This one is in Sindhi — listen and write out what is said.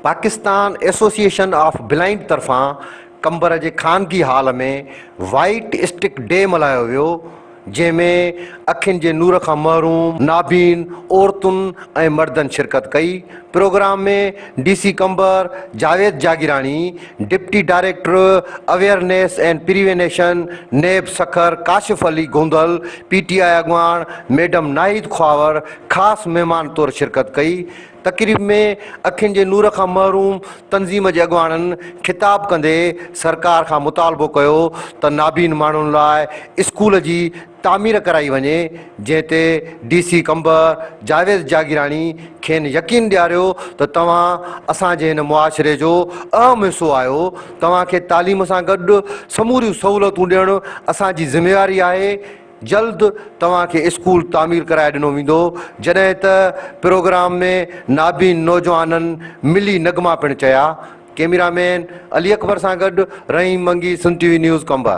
پاڪستان ايسوسيئيشن آف بلائنڊ طرفان قمبر جي خانگي هال ۾ وائيٽ اسٽڪ ڊي ملهايو ويو، جنهن ۾ اکين جي نور کان محروم نابين عورتن ۽ مردن شرڪت ڪئي. Programme ۾ D C Qambar Javed Jagirani, deputy director awareness and prevention NAB Sukkur Kashif Ali Gondal, P T I اڳواڻ ميڊم ناهيد خواور خاص مهمان طور شرڪت ڪئي. تقريب ۾ اکين جي نور کان محروم تنظيم جي اڳواڻن خطاب ڪندي سرڪار کان مطالبو ڪيو ته نابين ماڻهن لاء اسڪول جي تعمير ڪرائي وڃي، جنهن تي ڊي سي قمبر جاويد جاگيراڻي کين يقين ڏياريو ته توهان اسان جي هن معاشري جو اهم حصو آهيو، توهان کي تعليم سان گڏ سموريون سهولتون ڏيڻ اسان جي ذميواري آهي. جلد توهان کي اسڪول تعمير ڪرائي ڏنو ويندو، جڏهن ته پروگرام ۾ نابين نوجوانن ملي نغما پڻ چيا، ڪئميرا مين علي اڪبر سان گڏ Rahim Mangi, Sindh T V news, Qambar.